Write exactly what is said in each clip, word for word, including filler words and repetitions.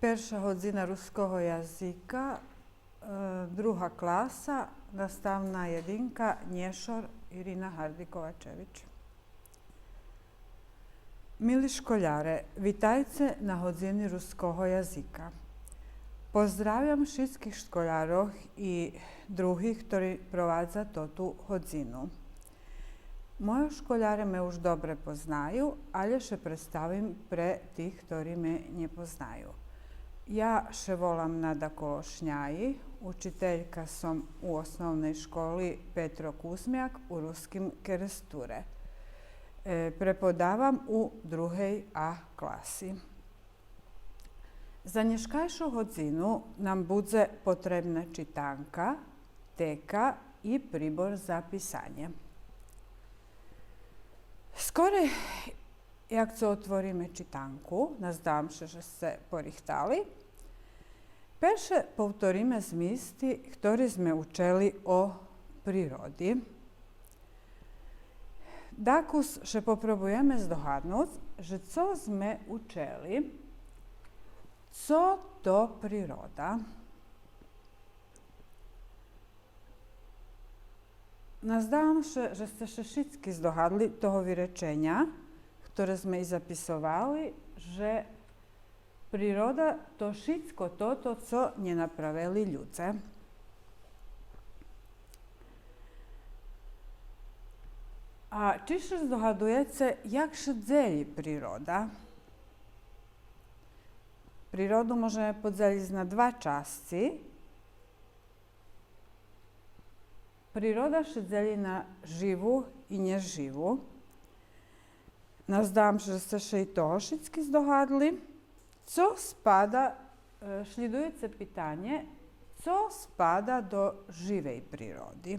Перша годзина руского язика, е, друга класа, наставна єдинка Нєшор Ирина Гарди Ковачевич. Мили школяре, витайце на годзини руского язика. Поздравям шицких школярох и других хтори провадза тоту годзину. Мойо школяре ме уж добре познаю, алє ше представим пре тих хтори ме нє познаю. Я ше волам Нада Колошняї, учителька сом у Основней школи Петро Кузмяк у Руским Керестуре. Е, преподавам у другей А класи. За нєшкайшу годзину нам будзе потребна читанка, тека и прибор за писанє. Скорей як цо отвориме читанку, наздавам ше же сце порихтали, перше повториме змисти хтори зме учели о природи. Дакус ше попробуєме здогаднуц же цо зме учели, цо то природа. Наздавам ше же сце ше шицки здогадли того виреченя, хторе зме и записовали, же природа то шицко тото цо нє направели людзе. А чи ше здогадуєце як ше дзелї природа? Природу можеме подзелїц на два часци. Природа ше дзелї на живу и нєживу. Наздавам ше же сце ше и того шицки здогадли. Цо спада, е, шлїдуюце питанє, цо спада до живей природи?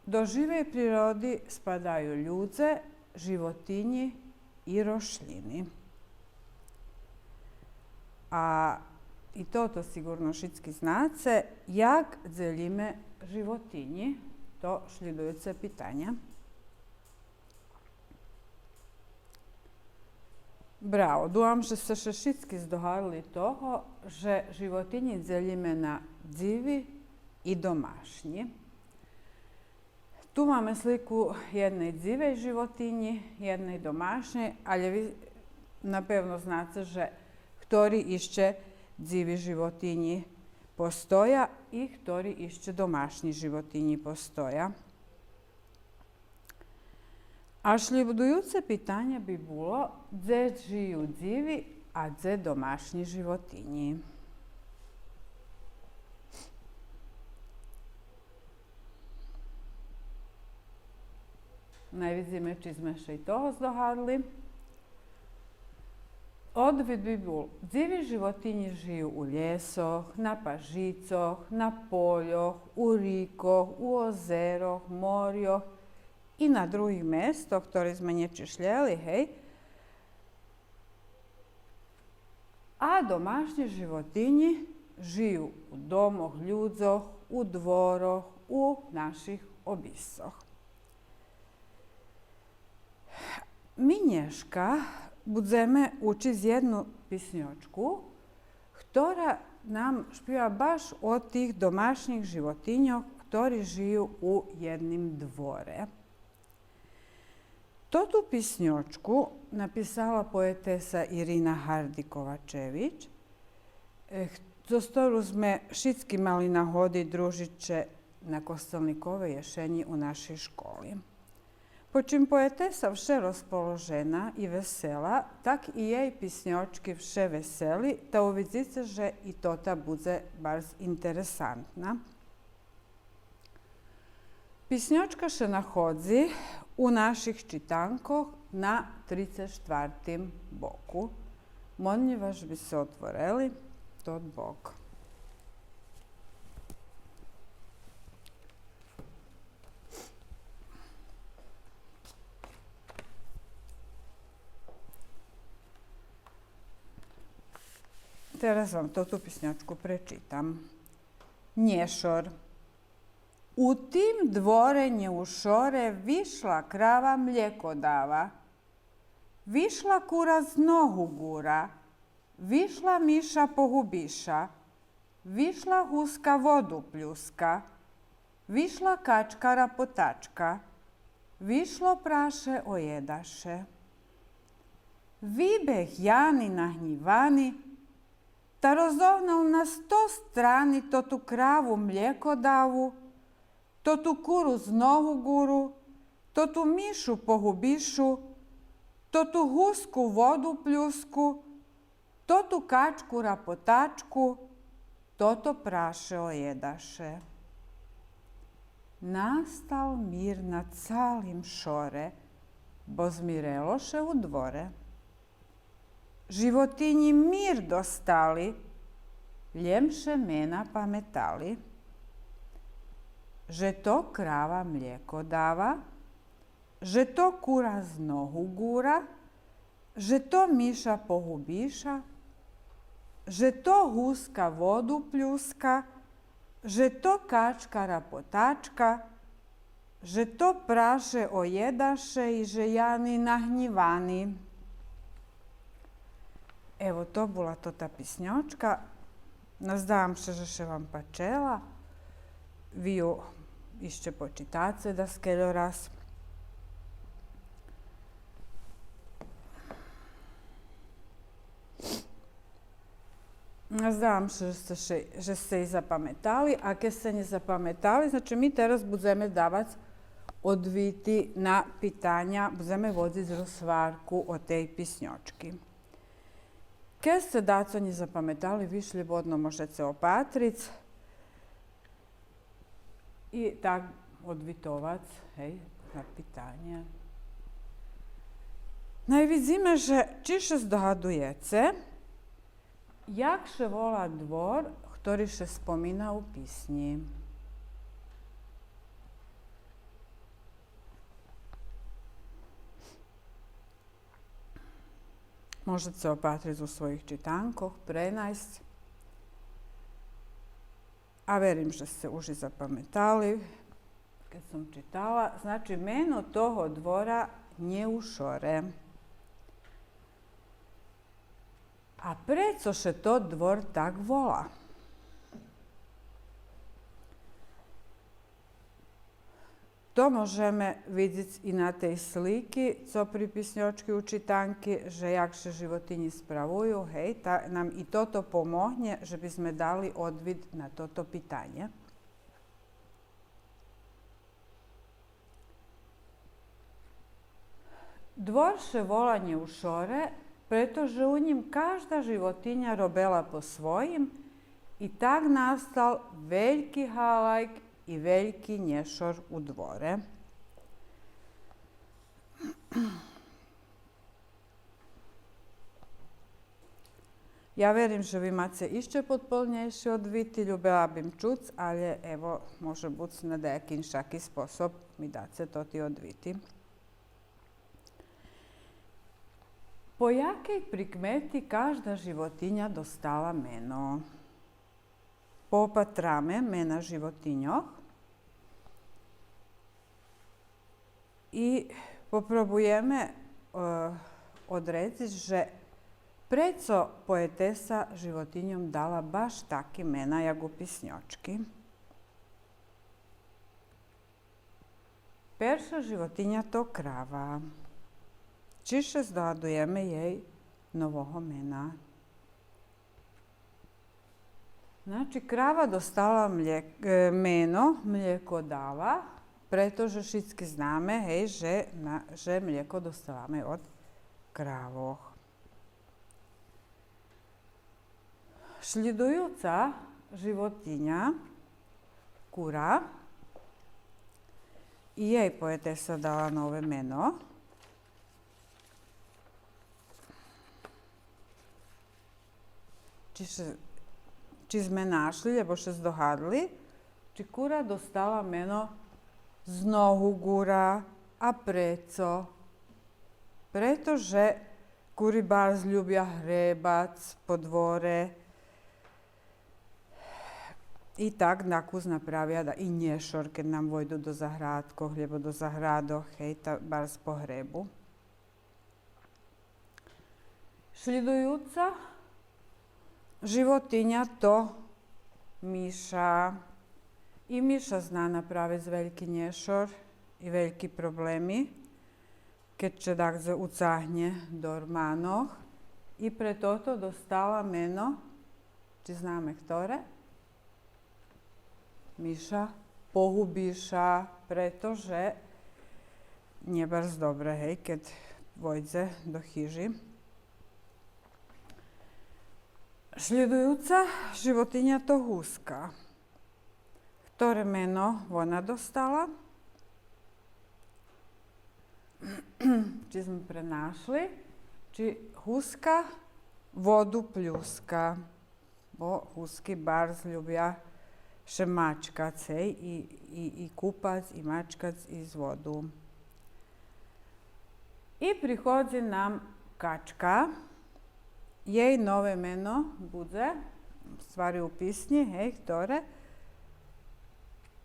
До живей природи спадаю людзе, животинї и рошлїни. А и тото сиґурно шицки знаце, як дзелїме животинї, то шлїдуюце питанє. Браво, думам же сце ше шицки здогадли того же животинї дзелїме на дзиви и домашнї. Ту маме слику єдней дзивей животинї, єдней домашнєй, алє ви напевно знаце же хтори ище дзиви животинї постоя и хтори ище домашнї животинї постоя. А шлїдуюце питанє би було, дзе жию дзиви, а дзе домашнї животинї? Най видзиме чи зме ше и того здогадли. Одвит би бул: дзиви животинї жию у лєсох, на пажицох, на польох, у рикох, у озерох, морйох и на других местох, хтори зме нє чишлєли, гей. А домашнї животинї жию у домох людзох, у дворох, у наших обисцох. Ми нєшка будземе учиц єдну писньочку, хтора нам шпива баш о тих домашнїх животиньох, хтори жию у єдним дворе. Тоту писньочку написала поетеса Ирина Гарди Ковачевич, е, х-, зоз хтору зме шицки мали нагоди дружиц ше на Костельниковей єшенї у нашей школи. Почим поетеса вше розположена и весела, так и єй писньочки вше весели, та увидзице же и тота будзе барз интересантна. Писньочка ше находзи у наших читанкох на трицец штвартим боку. Молим ваш же би сце отворели тот бок. Тераз вам тоту писньочку пречитам. Нєшор. У тим дворе нєушоре вишла крава млєко дава. Вишла кура з ногу гура, вишла миша погубиша, вишла гуска воду плюска, вишла качка рапотачка, вишло праше оєдаше. Вибег Яни нагнївани, та розогнал на сто страни тоту краву млєко даву, тоту куру з ногу гуру, тоту мишу погубишу, тоту гуску воду плюску, тоту качку рапотачку, тото праше оєдаше. Настал мир на цалим шоре, бо змирело ше у дворе. Животинї мир достали, лєм ше мена паметали. Же то крава млєко дава, же то кура з ногу гура, же то миша погубиша, же то гуска воду плюска, же то качка рапотачка, же то праше оєдаше и же Яни нагнївани. Ево, то була тота писньочка. Наздавам ше же ше вам пачела. Ви ю ище почитаце даскельо раз. Наздавам ше же сце, же сце ї запаметали, а кед сце нє запаметали, значи, ми тераз будземе давац одвити на питаня, будземе водзиц розгварку о тей писньочки. Кед сце дацо нє запаметали, ви шлєбодно можеце опатриц и так одвитовац, гей, на питаня. Най видзиме же чи ше здогадуєце, як ше вола двор хтори ше спомина у писнї. Можеце опатриц у своїх читанкох, пренайсц. А верим же сце уж и запаметали, кед сом читала. Значи, мено того двора Нєушоре. А прецо ше тот двор так вола? То можеме видзиц и на тей слики, цо при писньочки у читанки, же як ше животинї справую, гей, та нам и тото помогнє же би зме дали одвит на тото питанє. Двор ше вола Нєушоре, прето же у нїм кажда животиня робела по своїм и так настал вельки галайк и вельки нєшор у дворе. Я верим же ви маце ище подполнєйши одвити, любела бим чуц, але ево, може буц на даяки иншаки способ ми даце тоти одвити. По якей прикмети кажда животиня достала мено? Поопатраме мена животиньох и попробуєме, е, одредзиц же прецо поетеса животиньом дала баш таки мена як у писньочки. Перша животиня то крава. Чи ше здогадуєме єй нового мена? Значи, крава достала млє-, е, мено млєкодава, прето же шицки знаме, гей, же на-, же млєко доставаме од кравох. Шлїдуюца животиня, кура, и єй поетеса дала нове мено. Чи ше, чи зме нашли, лєбо ше здогадли, чи кура достала мено з ногу гура, а прецо? Прето же кури барз любя гребац по дворе, И так накус направя да и нєшор, кед нам войду до заградкох, лєбо до заградох, гей, та барз погребу. Шлїдуюца животиня то миша. И миша зна направиц вельки нєшор и вельки проблеми, кед ше дакдзе уцагнє до рманох. И пре тото достала мено, чи знаме хторе? Миша погубиша, прето же нє барз добре, гей, кед войдзе до хижи. Шлїдуюца животиня то гуска. Хторе мено вона достала? Чи зме пре нашли? Чи гуска воду плюска? Бо гуски барз любя ше мачкац, гей, и, и, и купац, и мачкац, и з воду. И приходзи нам качка. Єй нове мено будзе, у ствари у писнї, гей, хторе,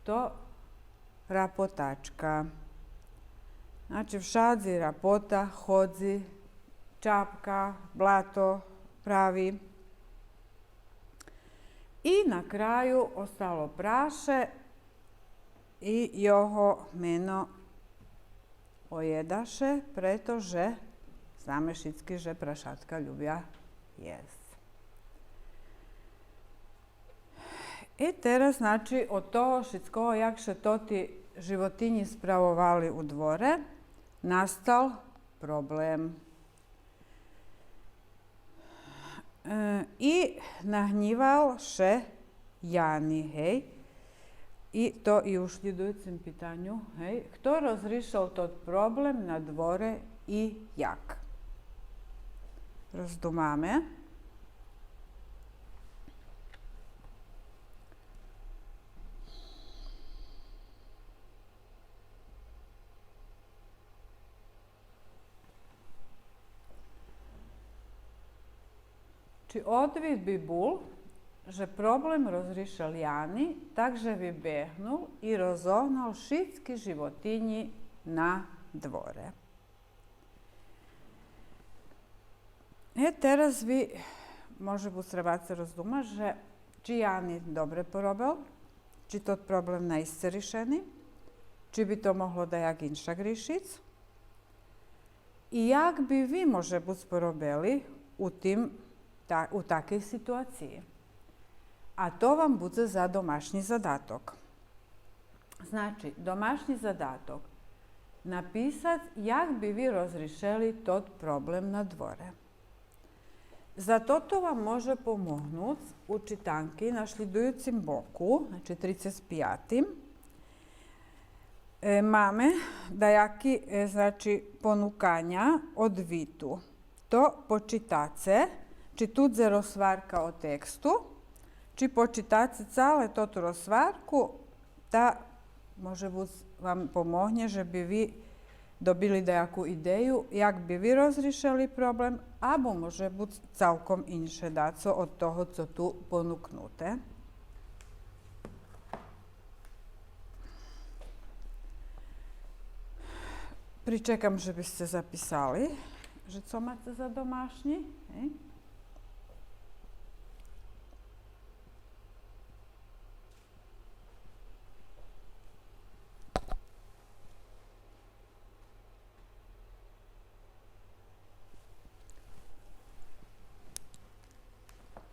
то рапотачка. Значи, вшадзи рапота, ходзи, чапка, блато прави. И на краю остало праше и його мено оєдаше, прето же знаме шицки же прашатка любя єсц. И тераз, значи, од того шицкого, як ше тоти животинї справовали у дворе, настал проблем. Е, и нагнївал ше Яни, гей. И то и у шлїдуюцим питаню, гей. Хто розришел тот проблем на дворе и як? Роздумаме. Чи одвит би бул же проблем розришел Яни, так же вибегнул и розогнал шицки животинї на дворе. Е, тераз ви, може буц, требаце роздумац же чи Яни добре поробел, чи тот проблем наисце ришени, чи би то могло даяк иншак ришиц. И як би ви, може буц, поробели у тим, та, у такей ситуациї? А то вам будзе за домашнї задаток. Значи, домашнї задаток. Написац як би ви розришели тот проблем на дворе. За тото вам може помогнуц у читанки на шлїдуюцим боку, значи трицец пятим. Е, маме даяки, е, значи, понуканя одвиту. То почитаце, чи ту дзе розгварка о тексту, чи почитаце цале тоту розгварку, та може буц вам помогнє же би ви добили даяку идею як би ви розришели проблем, або може буц цалком инше дацо од того цо ту понукнуте. Причекам же би сце записали же цо маце за домашнї, гей?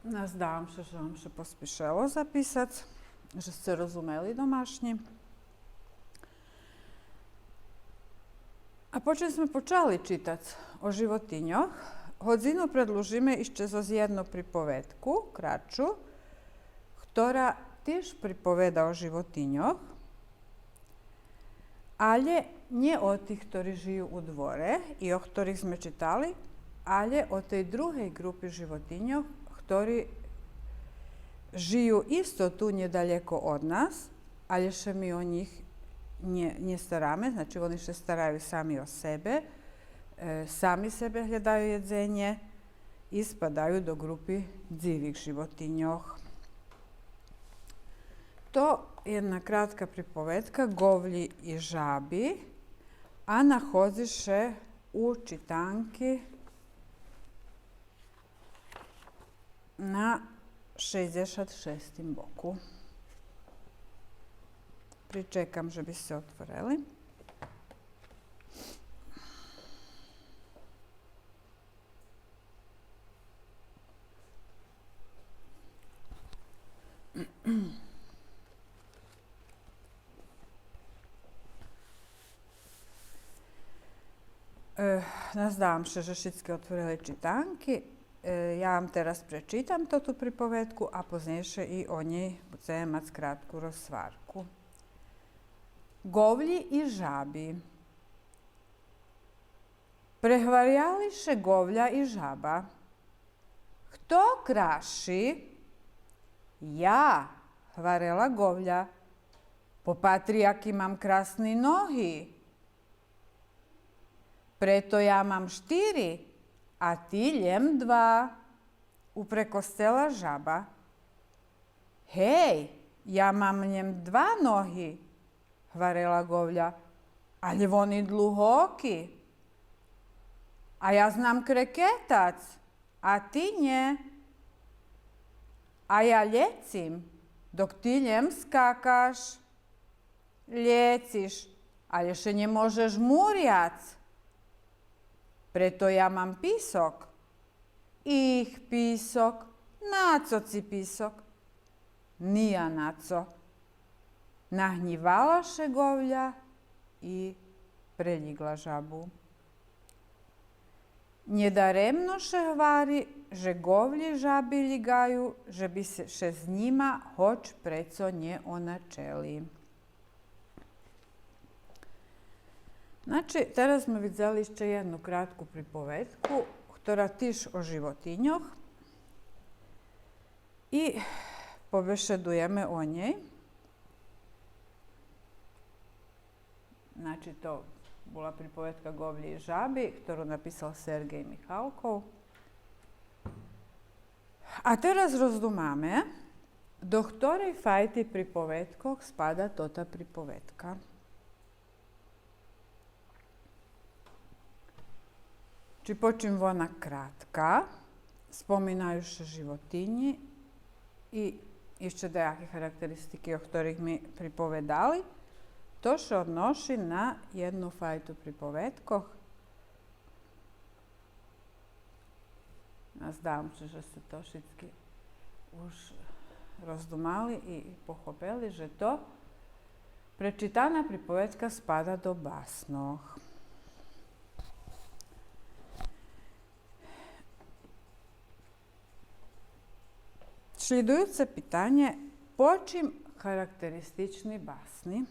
Наздавам ше же вам ше поспишело записац, же сце розумели домашнї. А почим зме почали читац о животиньох, годзину предлужиме ище зоз єдну приповедку, кратшу, хтора тиж приповеда о животиньох, алє нє о тих хтори жию у дворе и о хторих зме читали, алє о тей другей ґрупи животиньох, хтори жию исто ту нєдалеко од нас, алє ше ми о нїх нє, нє стараме, значи, вони ше стараю сами о себе, е, сами себе глєдаю єдзенє и спадаю до ґрупи дзивих животиньох. То єдна кратка приповедка Ґовлї и жаби, а находзи ше у читанки на шейдзешат шестим боку. Причекам же би сце отворели. Е, наздавам ше же шицки отворели читанки. Е, я вам тераз пречитам тоту приповедку, а познєйше и о нєй будземе мац кратку розгварку. Ґовлї и жаби. Прегваряли ше ґовля и жаба. Хто красши? Я, гварела ґовля. Попатри, яки мам красни ноги. Прето я мам штири, а ти лєм два, упрекосцела жаба. Гей, я мам лєм два ноги, гварела ґовля, алє вони длугоки. А я знам крекетац, а ти нє. А я лєцим, док ти лєм скакаш. Лєциш, алє ше нє можеш муряц. Прето я мам писок. Их, писок, на цо ци писок? Ния на цо. Нагнївала ше ґовля и прелїґла жабу. Нєдаремно ше гвари же ґовлї жаби лїґаю, же би ше, ше з нїма гоч прецо нє оначели. Значи, тераз зме видзели ище єдну кратку приповедку, котра тиж о животиньох. И побешедуєме о нєй. Значи, то була приповедка Ґовлї и жаби, котру написал Сергей Михалков. А тераз роздумаме, до котрей файти приповедкох спада тота приповедка. Чи почим вона кратка, споминаю ше животинї и ище даяки характеристики о котрих зме приповедали, то ше одноши на єдну файту приповедкох. Наздавам ше же сце то шицки уж роздумали и похопели же то пречитана приповедка спада до баснох. Шлїдуюце питанє: почим характеристични басни?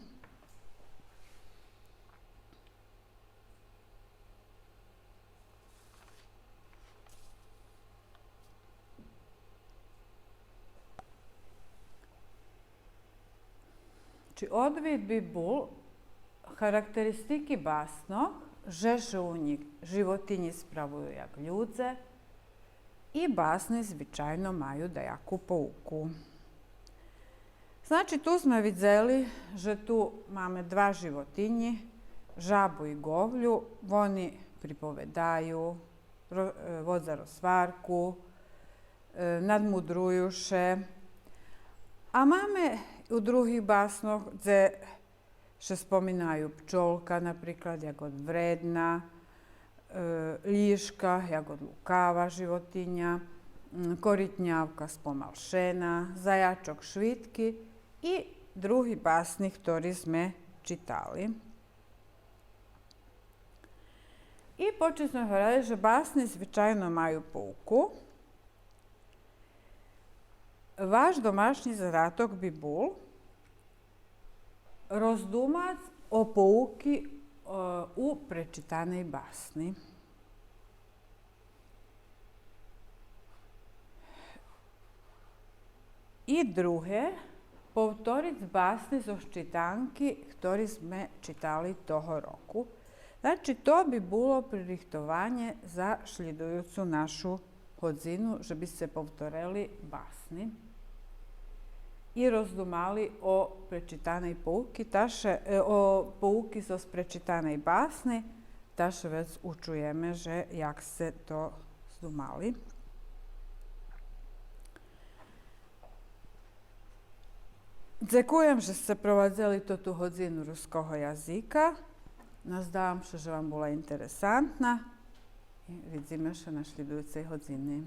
Чи одвит би бул характеристики баснох, же ше у нїх животинї справую як людзе, и басни звичайно маю даяку поуку. Значи, ту зме видзели же ту маме два животинї, жабу и ґовлю, вони приповедаю, ро-, е, водза розгварку, е, надмудрую ше. А маме у других баснох, дзе ше споминаю пчолка, наприклад, як од вредна, е, лїшка, як од лукава животиня, м, коритнявка спомалшена, заячок швидки и други басни, котри зме читали. И почим зме гварели же басни звичайно маю поуку, ваш домашнї задаток би бул роздумац о поуки, е, у пречитаней басни. И друге, повториц басни зоз читанки, котри зме читали того року. Значи, то би було пририхтованє за шлїдуюцу нашу годзину, же би сце повторели басни. и роздумали о пречитаней поуки, та ше, е, о поуки зоз пречитаней басни, та ше вец учуєме же як сце то здумали. Дзекуєм же сце провадзели тоту годзину руского язика. Наздавам ше же вам була интересантна. И видзиме ше на шлїдуюцей годзини.